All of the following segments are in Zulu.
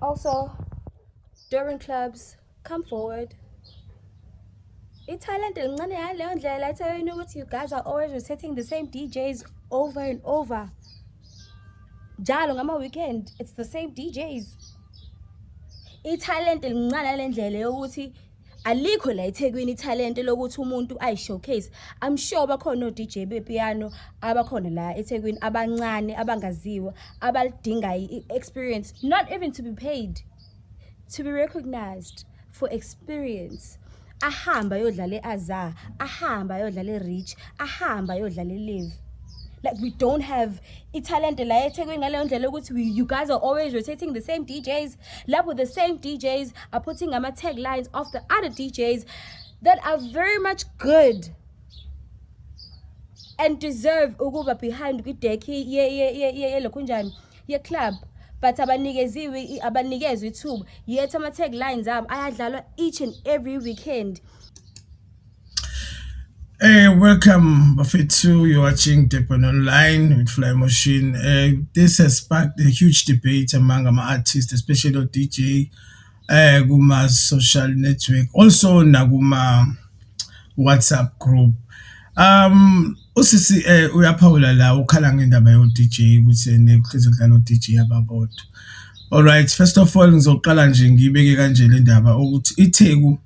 Also, Durban clubs, come forward. Ithalente lincane ngaleyo ndlela eThekwini ukuthi you guys are always rotating the same DJs over and over. Njalo ngama-weekend, it's the same DJs. Ithalente lincane ngale ndlela yokuthi alikho la eThekwini ithalente lokuthi umuntu ayi-showcase. I'm sure bakhona o-DJ bepiano abakhona la eThekwini abancane abangaziwa abalidinga i-experience, not even to be paid, to be recognized for experience. Ahamba ayodlala e-Azar, ahamba ayodlala e-Rich, ahamba ayodlala e-Live. Like, we don't have ithalente la eThekwini ngaleyo ndlela yokuthi you guys are always rotating the same DJs. Lapho the same DJs are putting ama-taglines of the other DJs that are very much good and deserve ukuba behind kwi-deck yelokhunjani ye-club, but abanikeziwe, abanikezwe ithuba, yet ama-taglines abo ayadlalwa each and every weekend. Hey, welcome, bafethu. You're watching Durban Online with Fly Motion. This has sparked a huge debate among our artists, especially the DJ, kuma social network, also nakuma WhatsApp group. Usisi uyaphawula la, ukhala ngendaba yo DJ ukuthi nekuhlezi kudlala o DJ ababodwa. All right, first of all, ngizoqala nje ngibeke kanje le ndaba ukuthi iTheku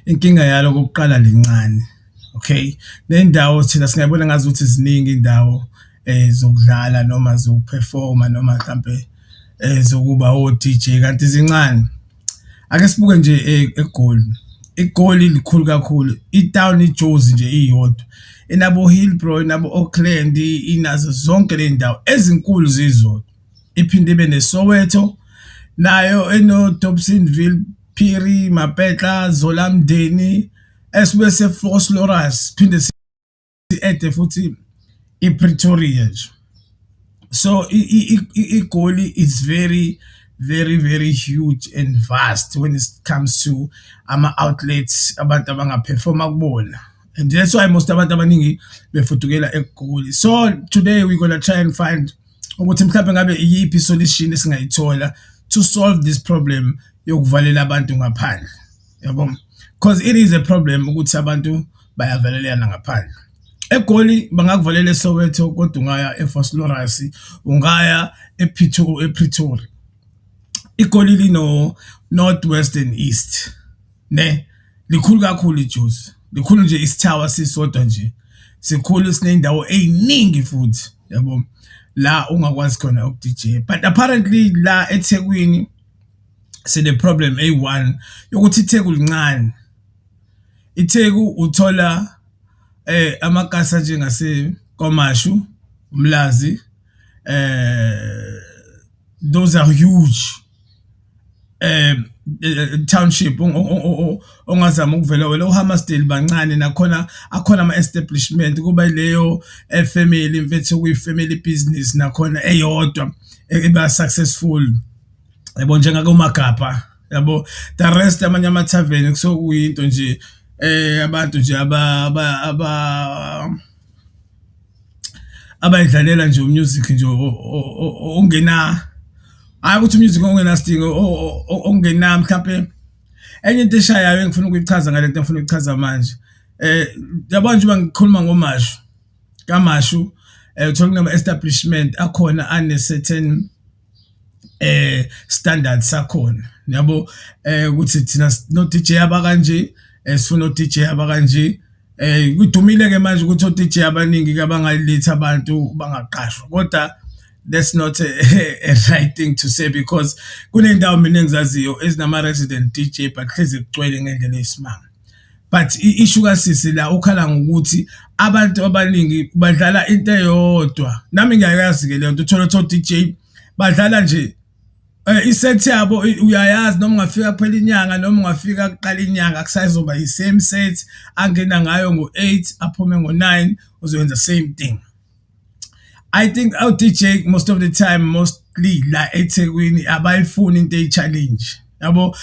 inkinga yalo kokuqala lincane. Okay, nendawo thina singayibona ngazi ukuthi ziningi indawo zokudlala noma zokuperforma noma mhlambe zokuba o DJ, kanti zincane. Ake sibuke nje eGoli. IGoli likhulu kakhulu, itown iJozi nje iyodwa inabo Hillbrow, inabo Oakland, inazo zonke le ndawo ezinkulu zizodwa. Iphinde ibe neSoweto nayo eno Dobsonville, Phiri, Mapetla, Zola Mndeni, esibuye se-Vosloorus, phinde si-add futhi iPretoria nje. So iGoli is very, very, very huge and vast when it comes to ama-outlets abantu abangaperforma kubona, and that's why most abantu abaningi befudukela eGoli. So today we're gonna try and find ukuthi mhlawumbe ngabe iyiphi solution esingayithola to solve this problem yokuvalela abantu ngaphandle, yabo, because it is a problem ukuthi abantu bayavalelana ngaphandle. EGoli bangakuvalela eSoweto, kodwa ungaya eVosloorus, ungaya ePretoria. IGoli lino North, West and East, ne likhulu kakhulu iJozi, likhulu nje, isithawa sisodwa nje sikhulu, sineyindawo eziningi futhi, yabo, la ungakwazi khona uku-DJ. But apparently la eThekwini sine problem eyi-one yokuthi iTheku lincane. iTheku uthola amakasi njengase KwaMashu, Umlazi, those are huge township ongazama ukuvela wena uHammarsdale bancane nakhona, akhona ama establishment kuba leyo family mfethu, kuyi family business nakhona eyodwa eba successful, yabo, njengakomagabha, yabo. The rest, amanye ama tavern kusuke kuyinto nje abantu nje aba abayidlalela nje umusic nje ongena, hayi ukuthi umusic ongenasidingo, ongena mhlambe enye into eshayayo engifuna ukuyichaza ngalento engifuna ukuyichaza manje. Yabo nje, uma ngikhuluma ngoMashu, kaMashu uthola kunama establishment akhona ane certain standards sakhona, yabo, ukuthi thina no DJ abakanje, sifuna o DJ abakanje. Kudumile ke manje ukuthi o DJ abaningi ke abangalithi abantu bangaqashwa, kodwa that's not a right thing to say, because kuney'ndawo mina engizaziyo ezinama resident DJ but hlezi kugcwele ngendlela eyisimanga. But i-issue kasisi la, ukhala ngokuthi abantu abaningi badlala into eyodwa. Nami ngiyayazi-ke leyo nto, uthola ukuthi o-DJ badlala nje iset yabo uyayazi, noma ungafika kuphela inyanga noma ungafika kuqala inyanga, kusazoba i-same set angena ngayo ngo-8, aphume ngo-9, uzoyenza same thing. I think o-DJ most of the time, mostly la eThekwini, abayifuni into eyi-challenge, yabo.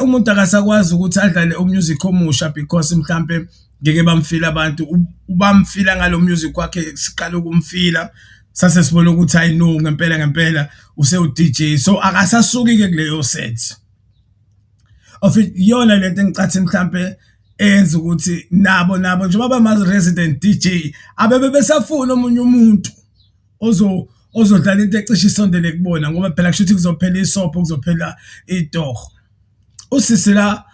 Umuntu akasakwazi ukuthi adlale umusic omusha because mhlampe ngeke bamfile abantu, bamfila ngalo music wakhe siqale ukumfila. Sase sibona ukuthi hayi no, ngempela ngempela usewu DJ, so akasasuki ke kuleyo set of it. Iyona lento engicathi mhlambe eyenza ukuthi nabo njengoba bama resident DJ abebe besafuna omunye umuntu ozodlala into ecishe isondele kubona, ngoba phela kusho ukuthi kuzophela isobho, kuzophela itoho. Usisi la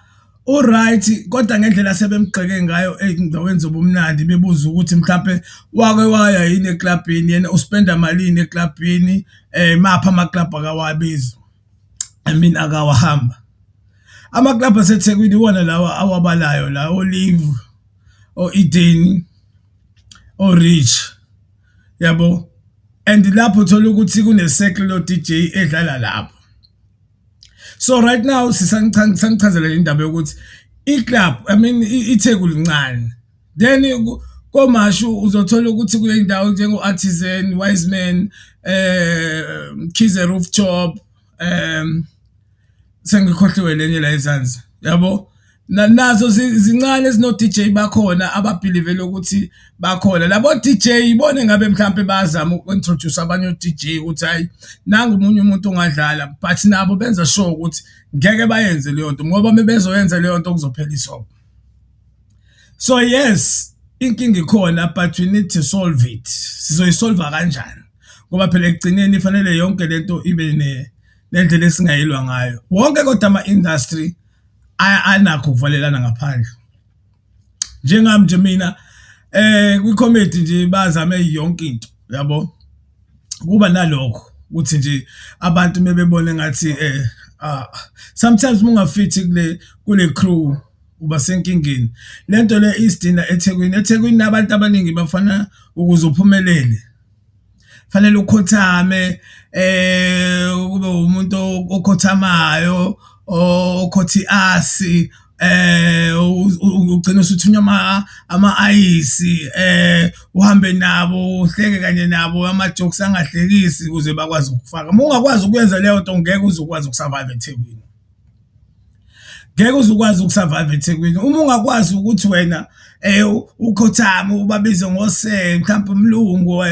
u-right, kodwa ngendlela sebemgqeke ngayo ey'ndaweni zobumnandi, bebuza ukuthi mhlampe wake waya yini eklabhini, yena uspenda malini eklabhini, maphi amaklabhu akawabizi, I mean akawahamba. Amaklabhu aseThekwini iwona lawa awabalayo la, o-Live, o-Eden, o-Rich, yabo, and lapho uthola ukuthi kune-circle lo-DJ edlala lapho. So right now sisangichazela indaba yokuthi i-club, I mean iTheku lincane, then komashu uzothola ukuthi kule ndawo njengo-Artisan, Wiseman, Mkhize Rooftop, sengikhohliwe lenye la ezansi, yabo, nazo zincane, ezino DJ bakhona ababelievele ukuthi bakhona labo DJ. Ibone ngabe mhlambe bayazama uku-introduce abanye o-DJ ukuthi hayi, nangu omunye umuntu ongadlala, but nabo benza sure ukuthi ngeke bayenze leyo nto, ngoba uma bezoyenza leyo nto kuzophela isobho. So yes, inkinga ikhona, but we need to solve it. Sizoyisolva kanjani? Ngoba phela ekugcineni ifanele yonke lento ibe nendlela esingayilwa ngayo wonke, kodwa ama-industry anakho ukuvalelana ngaphandle. Njengami nje mina kwi-comedy nje bazame yonke into, yabo, kuba nalokho ukuthi nje abantu mebebona ngathi sometimes mungafithi kule crew uba senkingeni. Lento le isidina eThekwini. eThekwini abantu abaningi bafana ukuze uphumelele fanele ukhothame, kube umuntu okhothamayo, okhotha iasi, ugcina usuthunywa ama-ayisi, uhambe nabo, uhleke kanye nabo ama-jokes angahlekisi ukuze bakwazi ukufaka. Uma ungakwazi ukuyenza leyo nto, ngeke uze ukwazi ukusurvive eThekwini, ngeke uze ukwazi ukusurvive eThekwini uma ungakwazi ukuthi wena ukhothame, ubabize ngose mhlawumbe umlungu,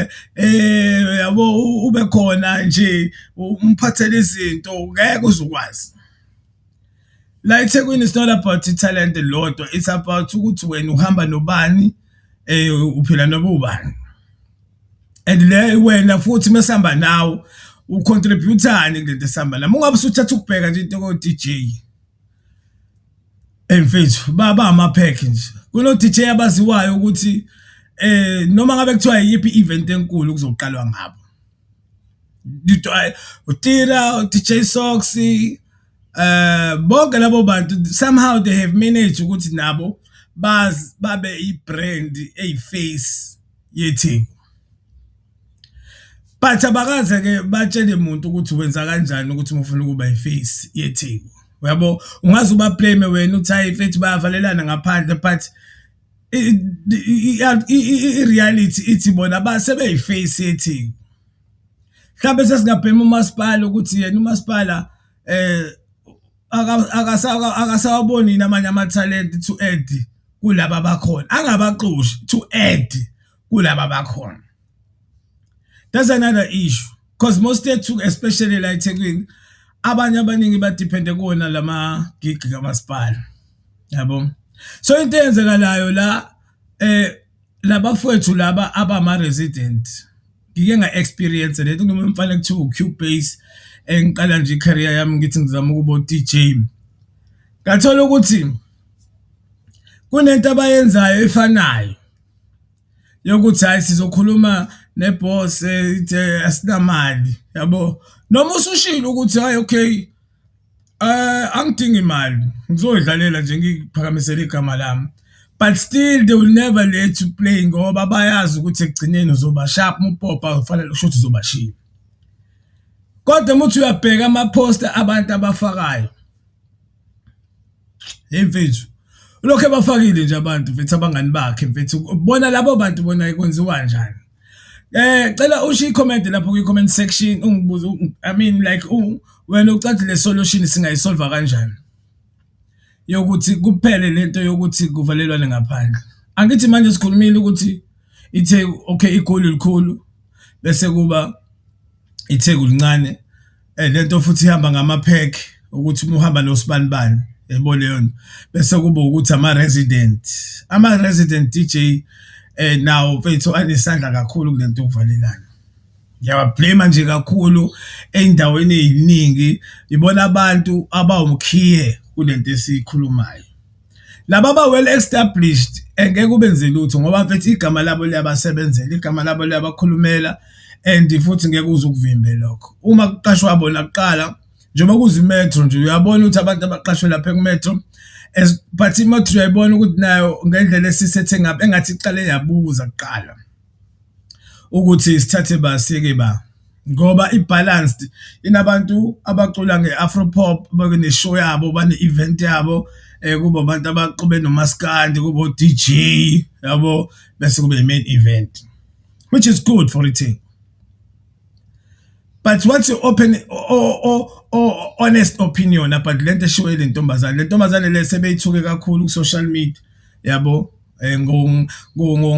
yabo, ube khona nje umphathele izinto, ngeke uze ukwazi. La eThekwini it's not about ithalente lodwa, it's about ukuthi wena uhamba nobani, uphila nobani, and le wena futhi mesihamba nawe ucontributani kulento esihamba nami. Ungabe usuthatha ukubheka nje into ko-DJ, mfethu, baba ama-pack nje kuno DJ abaziwayo ukuthi noma ngabe kuthiwa yiphi event enkulu kuzoqalwa ngabo, uTira, DJ Socks, bonke labo bantu. Somehow they have managed ukuthi nabo bazi babe i-brand eyi-face yeTheku, but abakaze ke batshele umuntu ukuthi wenza kanjani ukuthi ufuna ukuba i-face yeTheku, uyabo. Ungaze uba blame wena uthi hayi mfethu, bayavalelana ngaphandle, but i-reality ithi bona basebeyi-face yeTheku. Mhlawumbe sesingabhema umasipala ukuthi yena umasipala akasawaboni yini amanye ama-talent to add kulaba abakhona, angabaxoshi, to add kulaba abakhona. That's another issue, because most yethu, especially la eThekwini, abanye abaningi badepende kuwona lama gig kamasipala, yabo. So into eyenzekalayo la, labafowethu laba abama resident, ngike nga-experience lento noma umfana kuthiwa u-Cubase, engiqala nje i-career yami, ngithi ngizama ukuba u-DJ, ngathola ukuthi kunento abayenzayo efanayo yokuthi hayi, sizokhuluma neboss, ithe asinamali, yabo, noma usushilo ukuthi hayi, okay, angidingi imali, ngizodlalela nje ngiphakamisele igama lami, but still they will never let you play, ngoba bayazi ukuthi ekugcineni uzoba sharp upopa ufanele usho ukuthi uzobashiya. Kodwa uma uthi uyabheka ama-poster abantu abafakayo, hey mfethu, lokho ebafakile nje abantu mfethu, abangani bakhe mfethu, bona labo bantu bona kwenziwa kanjani? Cela ushiye i-comment lapho kwi-comment section, ungibuze, I mean like wena ucathi le solution singayisolva kanjani yokuthi kuphele lento yokuthi kuvalelwane ngaphandle. Angithi manje sikhulumile ukuthi ithe okay, igoli likhulu. Bese kuba iTheku lincane, lento futhi ihamba ngama-pack ukuthi uma uhamba nosibanibani, yabo leyo nto. Bese kuba ukuthi ama-resident, ama-resident DJ nawo mfethu anesandla kakhulu kule nto yokuvalelana. Ngiyawa-blame-a nje kakhulu ey'ndaweni ey'ningi, ibona abantu abawumkhiye kule nto esiyikhulumayo. Laba aba-well established ngeke ubenze lutho ngoba mfethu igama labo liyabasebenzela, igama labo liyabakhulumela and futhi ngeke uze ukuvimbe lokho. Uma kuqashwa bona kuqala, njengoba kuza i-Metro nje, uyabona ukuthi abantu abaqashwe lapha ku-Metro as but i-Metro uyayibona ukuthi nayo ngendlela esisethe ngapha engathi iqale yabuza kuqala ukuthi sithathe ba siyeke ba, ngoba i-balanced inabantu abacula nge-afro pop bane-show yabo, bane-event yabo, kube abantu abaxube nomaskandi, kube o-DJ yabo, bese kube i-main event, which is good for iTheku. But what's your open or honest opinion about lento eshiwo ile ntombazane? Le ntombazane le sebeyithuke kakhulu ku-social media, yabo,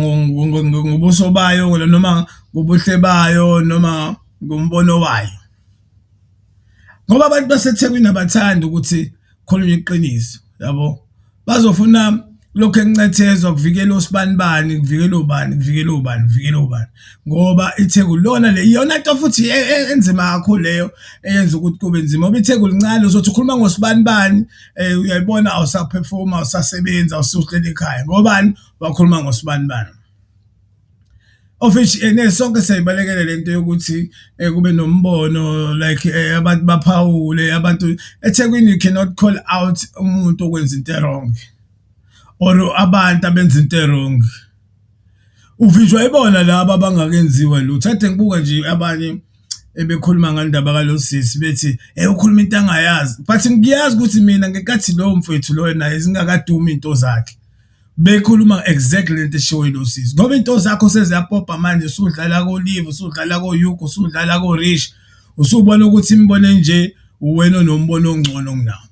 ngobuso bayo noma ngobuhle bayo noma ngombono wayo, ngoba abantu baseThekwini abathandi ukuthi khulunywe iqiniso, yabo. Bazofuna lokhu ekuncethezwa kuvikela osibanibani, kuvikela obani, kuvikela obani, kuvikela obani, ngoba iTheku lona le iyona nto futhi enzima kakhulu leyo eyenza ukuthi kube nzima, ngoba iTheku lincane. Uzothi ukhuluma ngosibanibani, uyayibona, awusa-perform-i, awusasebenzi, awusuhleli ekhaya. Ngobani? Wakhuluma ngosibanibani, of which ene sonke siyayibalekela lento yokuthi kube nombono like abantu baphawule abantu eThekwini. You cannot call out umuntu okwenza into wrong or abantu abenza into wrong, uvinjwa ibona laba abangakenziwa lutho. Ade ngibuka nje abanye ebekhuluma ngandaba kalo sisi, bethi ukhuluma into angayazi, but ngiyazi ukuthi mina ngenkathi lowo mfethu loyo naye zingakadumi into zakhe bekhuluma exactly lento eshiwo yilo sisi, ngoba into zakho seziyapopa manje, usudlala ko-Live, usudlala ko-Yuku, usudlala ko-Rich, usubona ukuthi imibono enje uwena onombono ongcono kunawo,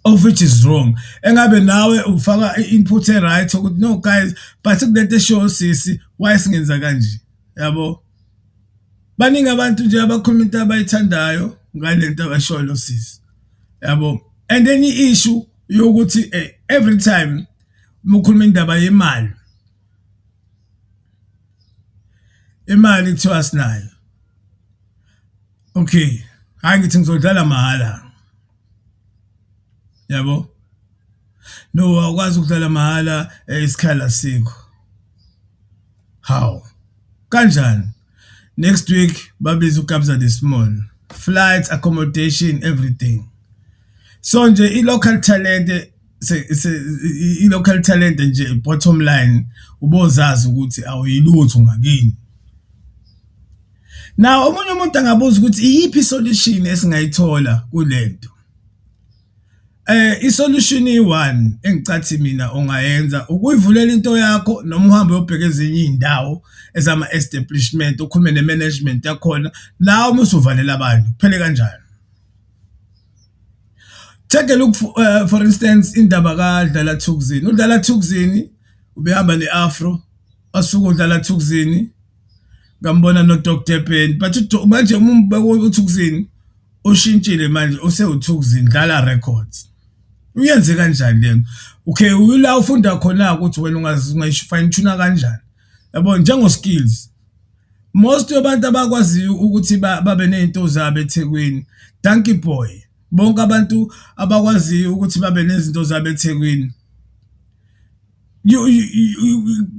of which is wrong. Engabe nawe ufaka i-input e-right ukuthi, "No guys, but kulento eshiwo sisi, why singenza kanje?" Yabo, baningi abantu nje abakhuluma into abayithandayo ngalento abashoyo lo sisi, yabo. And then i-issue yokuthi every time mukhuluma indaba yemali, imali kuthiwa sinayo. Okay, hayi, ngithi ngizodlala mahhala, yabo. No, awukwazi ukudlala mahhala, isikhala sikho. How kanjani? Next week babiza uKabza De Small, flights, accommodation, everything. So nje i-local talent, i-local talent nje, bottom line, ubozazi ukuthi awuyilutho ngakini. Now omunye umuntu angabuza ukuthi iyiphi solution esingayithola kulento. I-solution iyi-one engicathi mina ungayenza ukuyivulela into yakho noma uhambe uyobheka ezinye iy'ndawo ezama-establishment, ukhulume ne-management yakhona nawe uma usuvalela abantu kuphele kanjalo. Take a look for instance indaba kaDlala Thukzin. UDlala Thukzin ubehamba ne-Afro, wasuka uDlala Thukzin ngambona no-Dog Durban, but manje uma umbeka uThukzin ushintshile, manje usewuThukzin Dlala Records. Uyenze kanjani lento? Okay, uyila ufunda khona ukuthi wena ungayi-fine tune kanjani, yabo, njengo skills. Most yabantu abakwaziyo ukuthi babe nezinto zabo eThekwini, Donkey Boy, bonke abantu abakwaziyo ukuthi babe nezinto zabo eThekwini,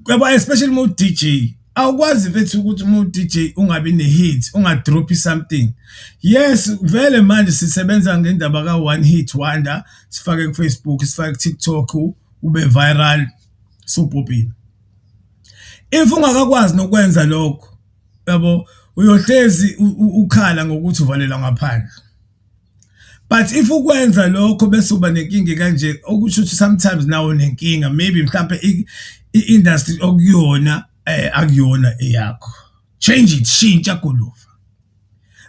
yabo, especially uma u-DJ, awukwazi mfethu ukuthi uma u-DJ ungabi ne-hit, unga-drop-i something. Yes, vele manje sisebenza ngendaba ka one hit wonder, sifake ku-Facebook, sifake ku-TikTok, ube viral, supopile. If ungakakwazi nokwenza lokho, yabo, uyohlezi ukhala ngokuthi uvalelwa ngaphandle. But if ukwenza lokho bese uba nenkinga kanje, okusho ukuthi sometimes nawe unenkinga, maybe mhlambe i-industry okuyona akuyona eyakho. Change it, shintsha guluva,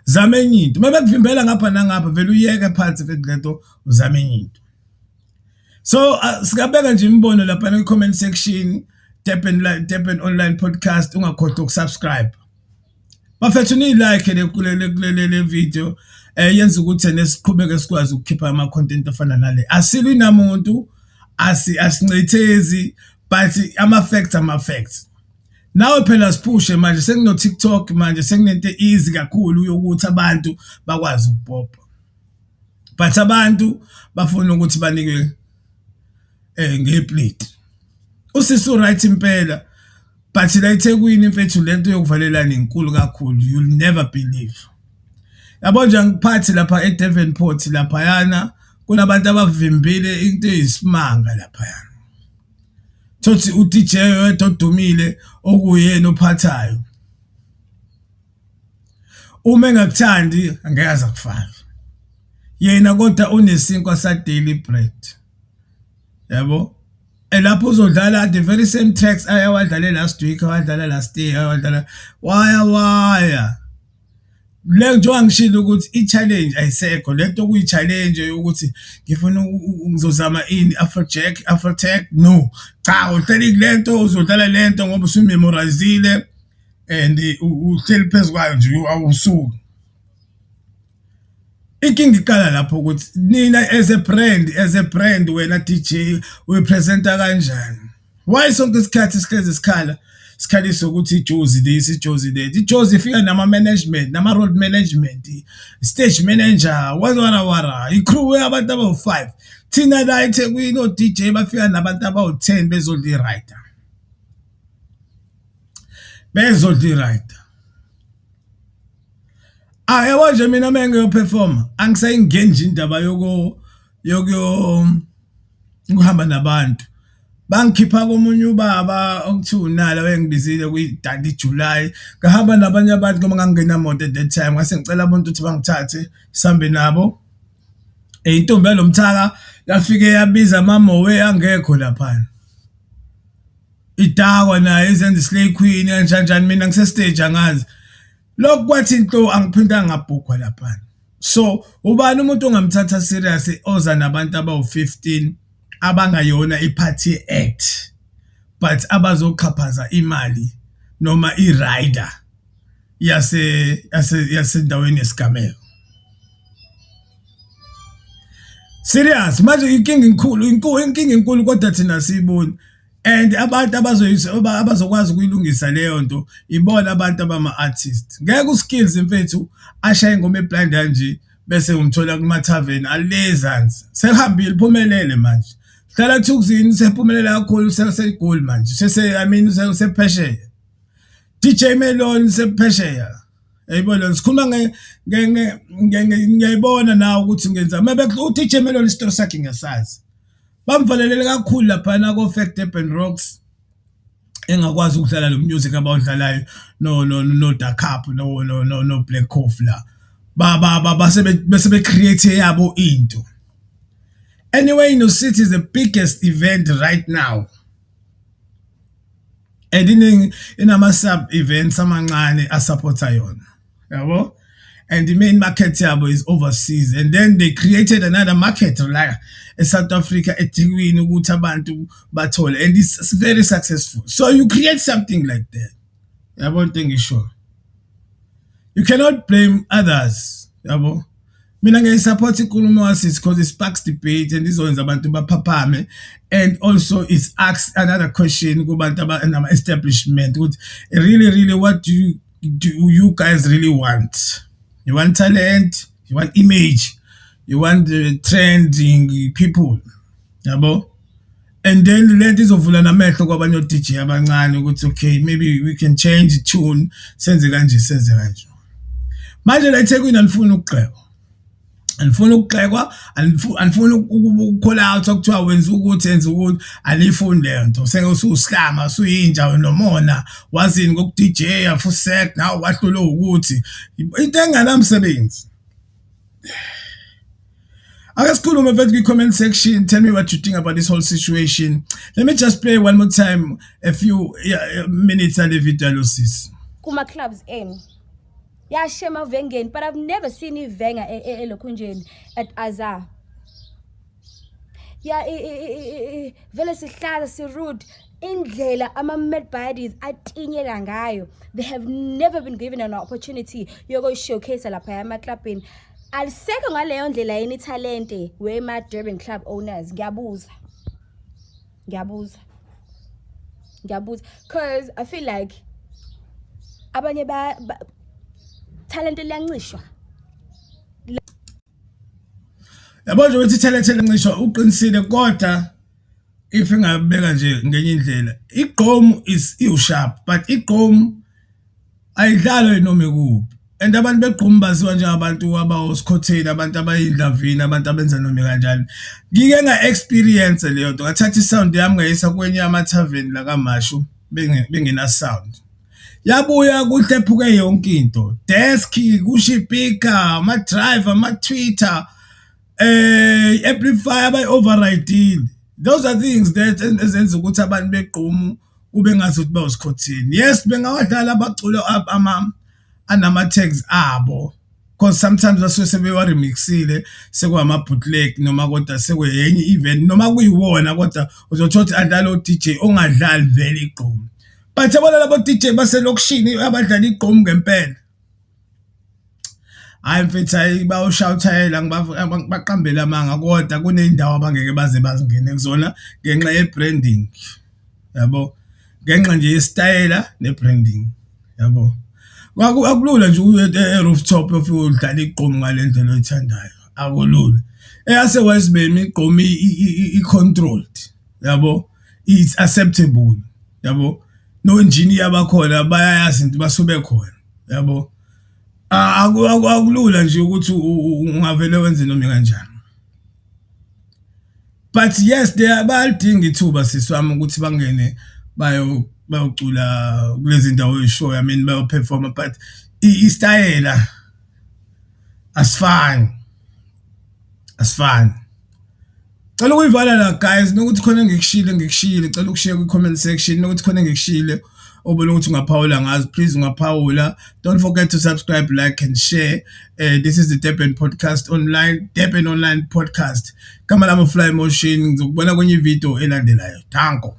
zama enye into. Uma bekuvimbela ngapha nangapha, vele uyeke phansi futhi lento, uzame enye into. So singabeka nje imibono lapha kwi-comment section. Durban Online Podcast, ungakhohlwa uku-subscribe. Bafethu, niyi-like le kule le le video, yenza ukuthi nesiqhubeke sikwazi ukukhipha ama content afana nale. Asilwi namuntu, asincethezi, but ama facts, ama facts. Nawe phela siphushe manje, sekuno TikTok manje, sekunento easy kakhulu yokuthi abantu bakwazi ukupopa, but abantu bafuna ukuthi banikwe ngeplate. Usisi right impela, but la eThekwini, mfethu, lento yokuvalelana inkulu kakhulu, you'll never believe. Yabo nje, angiphathi lapha eDevonport laphayana, kunabantu abavimbile into eyisimanga laphayana. Thothi uDJ oyedwa odumile okuyena ophathayo, uma engakuthandi angeke aze akufake yena, kodwa unesinkwa sa daily bread, yabo. Elapho uzodlala the very same tracks ayawadlale last week, awadlala last year, awadlala waya waya le. Njengoba ngishilo ukuthi i-challenge ayisekho, lento kuyi-challenge yokuthi ngifuna ngizozama ini, Afrojack, Afrotech, no, cha, uhleli kulento, uzodlala lento ngoba usumemorizile and uhleli phezu kwayo nje, awusuki. Inkinga iqala lapho ukuthi nina as a brand, wena DJ, uyipresenta kanjani? Why sonke isikhathi sihlezi sikhala, sikhalisa ukuthi ijozi this, ijozi that? Ijozi ifika nama management, nama road management, stage manager, wara wara, i-crew yabantu abawu5. Thina la eThekwini o DJ bafika nabantu abawu10 bezodla i-rider, bezodla i-rider. Ah, yabo nje, mina uma ngiyoperforma angisayingeni nje indaba yoko yokuyo ukuhamba nabantu. Bangikhipha komunye ubaba okuthiwa uNala, wayengibizile kwi-Dundee July, ngahamba nabanye abantu ngoba ngangingenamoto at that time. Ngase ngicela abantu ukuthi bangithathe sihambe nabo. Intombi yalo mthaka yafike yabiza ama-Moët angekho laphana, idakwa naye, izenza i-slay queen kanjani njani. Mina ngise-stage, angazi lokhu kwathi nhlo, angiphindanga ngabhukhwa laphana. So ubani umuntu ongamthatha serious oza nabantu abawu-15 abangayona i-party act, but abazoxhaphaza imali noma i-rider yase yasendaweni yesigameko? Serious manje, inkinga inkulu, inkulu inkinga, inkulu, kodwa thina siyiboni. And abantu abazokwazi ukuyilungisa leyo nto ibona abantu abama-artist. Ngeke uSkills, mfethu, ashaye ingoma eblind kanje bese umthola kuma-tavern alezansi. Sekuhambile, iphumelele manje, hlala Thukzini, sephumelele kakhulu, sesegoli manje, sese, I mean, sephesheya. DJ Melon sephesheya, yayibona. Sikhuluma nge ngiyayibona nawe ukuthi ngenza maybe uDJ Melon, isitori sakhe ngiyasazi. Bamvalelele kakhulu laphana ko-Fact Durban Rocks, engakwazi ukudlala lo music abawudlalayo, no Da Cup, no Black Coffee la, ba base bese be create yabo into. Anyway, No City is the biggest event right now and iningi inama sub events amancane asupporta yona, yabo, and the main market yabo is overseas, and then they created another market la eSouth Africa, eThekwini, ukuthi abantu bathole, and it's very successful. So you create something like that, yabo, into engisho, you cannot blame others, yabo. Mina ngiyayisupport inkulumo kasisi because it sparks debate and izokwenza abantu baphaphame, and also it asks another question kubantu abanama-establishment ukuthi really, really, what do you guys really want? You want talent? You want image? You want the trending people, yabo? And then lento izovula namehlo kwabanye o-DJ abancane ukuthi okay, maybe we can change tune, senze kanje, senze kanje. Manje la eThekwini anifuni ukugxekwa, anifuni ukugxekwa, anifuni uku-call out okuthiwa wenza ukuthi, enza ukuthi, alifuni leyo nto. Seke ususihlama, usuyinja nomona, wazini ngoku-DJ fusek, nawe wahlulwe ukuthi into enganamsebenzi. Ake sikhulume, mfethu, kwi-comment section. Tell me what you think about this whole situation. Let me just play one more time a few, yeah, minutes ale video yalo sisi. Kuma clubs enu yashe emavengeni, but I've never seen ivenga elokhunjeni at Azar ya vele sihlala si rude. Indlela ama-mad bodies atinyela ngayo, they have never been given an opportunity yokuyi-showcase lapha emaklabhini. Alisekho ngaleyo ndlela yini ithalente wema-Durban club owners? Ngiyabuza, ngiyabuza, ngiyabuza, 'cause I feel like abanye ba talent liyancishwa. Yabo nje ukuthi ithalente lincishwa, uqinisile, kodwa if ingabeka nje ngenye indlela, igqom is iwu-sharp, but igqom ayidlalwa noma ikuphi, and abantu begqom baziwa njengabantu abawosikhotheni, abantu abayindlavini, abantu abenza noma kanjani. Ngike nga-experience leyo nto, ngathatha i-sound yami ngayisa kwenye yamathaveni la KwaMashu, bengena sound, yabuya kuhlephuke yonke into, desk kusho, ipika, ama-driver, ama-tweeter, amplifier abayi-override. Those are things that ezenza ukuthi abantu begqomu kube ngazuthi bawusikhotheni. Yes, bengawadlala abaculo ama anama-tags abo, 'cause sometimes basuke sebewa-remixile, sekuwama-bootleg noma, kodwa sekuyenye event noma kuyiwona, kodwa uzothola ukuthi adlala o-DJ ongadlali vele igqomu. But yabona labo DJ baselokishini abadlala igqomu ngempela, hhayi mfethu, hhayi, bayawushaya uthayela, baqambele amanga, kodwa kuney'ndawo abangeke baze bazingene kuzona ngenxa ye-branding, yabo, ngenxa nje yesitayela ne-branding, yabo. Akulula nje uye e-rooftop ufike udlala igqomu ngale ndlela oyithandayo, akulula. Eyase-Westbury igqomu i-controlled, yabo, it's acceptable, yabo, no-engineer bakhona bayayazi into basuke bekhona, yabo. Akulula nje ukuthi ungavele wenze noma kanjani. But yes, they bayalidinga ithuba, sisi wami, ukuthi bangene bayocula kulezi ndawo oyishoyo, I mean, bayo-performa, but isitayela asifani, asifani. Cela ukuyivala la, guys, nokuthi khona engikushilo, ngikushilo, cela ukushiya kwi-comment section nokuthi khona engikushilo obona ukuthi ungaphawula ngazo, please ungaphawula. Don't forget to subscribe, like and share. This is the Durban Podcast Online, Durban Online Podcast. Igama lami Fly Motion, ngizokubona kwenye ivideo elandelayo. Danko.